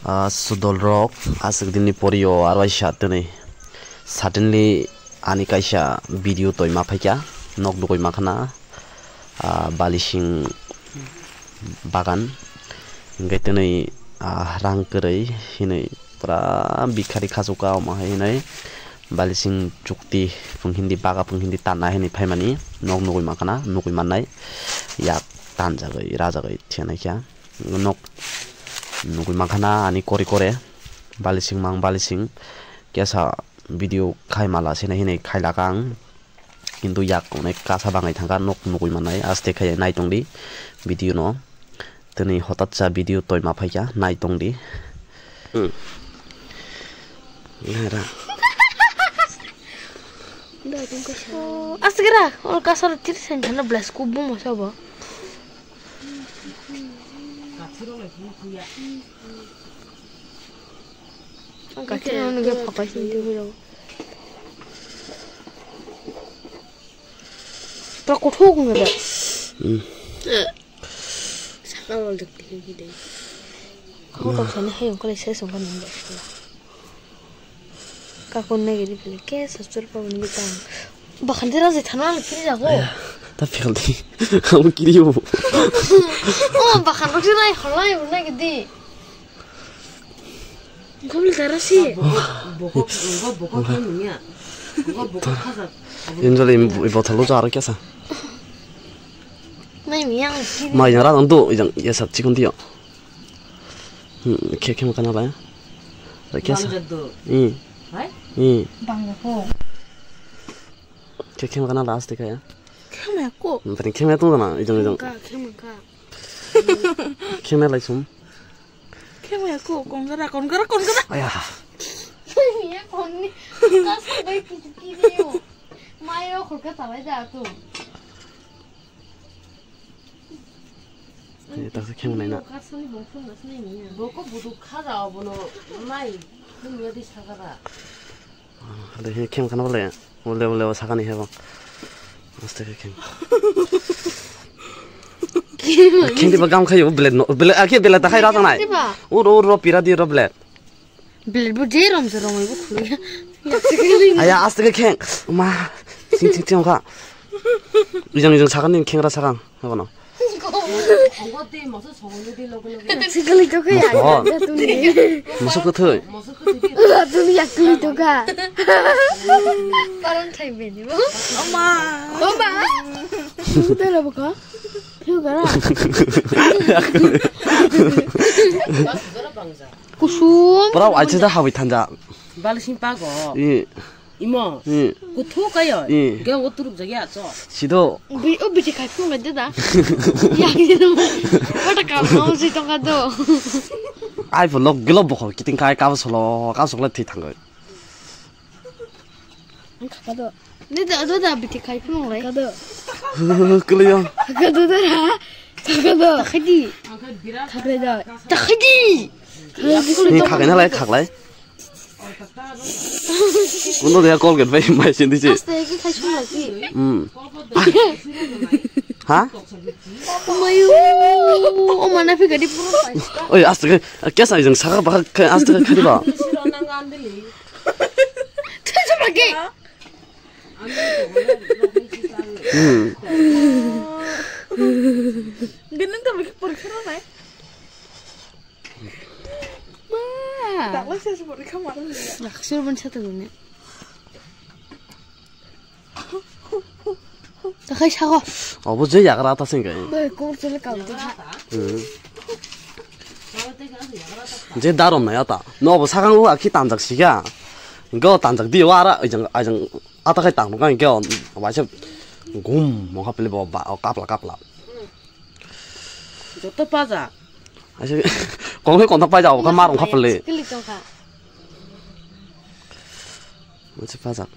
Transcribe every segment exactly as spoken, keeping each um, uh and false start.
Ah, sudol rok, aswk dini porio aro waisa twnwi. Suddenly ani kaisa video toi ma phaikha, nok nugwi mankha na, ah, balising bagan. Hwnkhe twnwi, ah, rang kwrwi hinwi pura bikhari khachukha omo hai hinwi balising chukti phung hindi baga phung hindi tanna hinwi phaimani nok nugwi mankha na, nugwi mannai yak tanjagwi rajagwi thwnaikha. Nok nugwi mankha na ani kore kore balising mang balising kesa video khai mala sene hinwi khailaka ang, kintu yak onek kasa bangai thangkha nok nugwi mannai aste khai nai tongdi video no. Tini hotat cha video toi ma phaikha nai tongdi. Hmm. Nara. Asgira, or kasar tir sen thana bless ku bum sabo. Ang kati nang nang pakai sini tu hiro. Pak kuthuk nang ada. Hmm. Saka lol dek dek dek. Kau tak sana hei, kau lagi saya sungkan nang dek sila. Kakon nai gidi pele ke sasur pa bini bitang. Bakhan tera je thana le kiri jago. Aya, ta phel di. Kamu kiri yo. Oh, bakhan rok se nai holai nai gidi. Gobli tara si. Bokok, bokok, bokok ke munya. Bokok, bokok khajak. Injol i bothalo jaro kesa. Nai miyang kiri. Mai jang ra dang do, jang ya sat chikon tiyo. Hmm, khe khe makana lai. Ra kesa. Bang jaddo. Hmm. Hai? Hmm. Bang ko. Khe khe makana last kaya. Khe ma ko. Bani khe ma tong na, ijang ijang. Ka khe ma ka. Khe ma lai sum. Khe ma ko, kongara, kongara, kongara. Aya. Khe ma konni. Ka sa bai ki ki de yo. Mayo khol ka talai da tu. Ni tak se khe ma nai na. Bokok budu khaja obono nai. Ni ya di sagara. Hale he khem khana bole. Ule ule o sakani hebo. Aste khe khem. Khem diba gam khayo blade no. Blade akhe blade ta khai ra tangnai. Diba? Uro uro pira di ro blade. Blade bo je rom je rom bo khulu. Aya aste khe khem. Ma. Sing sing sing kha. Ijang ijang sakani khengra sakang. Habo no. Sikali to kaya. Oh. Ya tuni. Masuk ke thoi. Tuni ya kuli to ka. Parang thai beni bo. Oma. Oma. Udah lah buka. Yuk gara. Kusum. Parau aja dah hawi thanda. Balising pago. Ih. Imo. Ih. Kuthuk kayo. Ih. Ge o turuk jagi acho. Sido. Bi o biti kai phung ga da. Ya gitu. Wata ka mau si tong ka do. Ai pho lok gelo bokho kiting kai ka solo ka sokle thi thang. Ang ka do. Ni da do da biti kai phung lai. Ka do. Kele ya. Ka do da. Ka do. Khadi. Khadi. Khadi. Ni khakai na lai khaklai. Uno dia Colgate bai mai sindi si. Aste ki khai sung lagi. Hmm. Ha? Mayu. O mana phi gadi pura. Oi, aste ke, kesa jeng saka baka ke aste ke khadi ba. Thai sung lagi. Hmm. Ganun ta bagi pura kira nai. Ma. Daklai se se bori khamar. Laksir ban sa tagune. Takhai sago. Obo je yagra ta sing kai. Bai kor chele kal ta. Hmm. Je darom na ya ta. No bo sakang u akhi tanjak siga. Go tanjak di wara ajang ajang ata khai tang kai go. Waisa gum mo khapli bo ba kapla kapla. Joto paja. Aise kong khe konthok paijak, obo khe marung kha pele. Skili tongkha. Mochi pajak.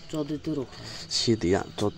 Chodi turuk. Sidi ya, chod.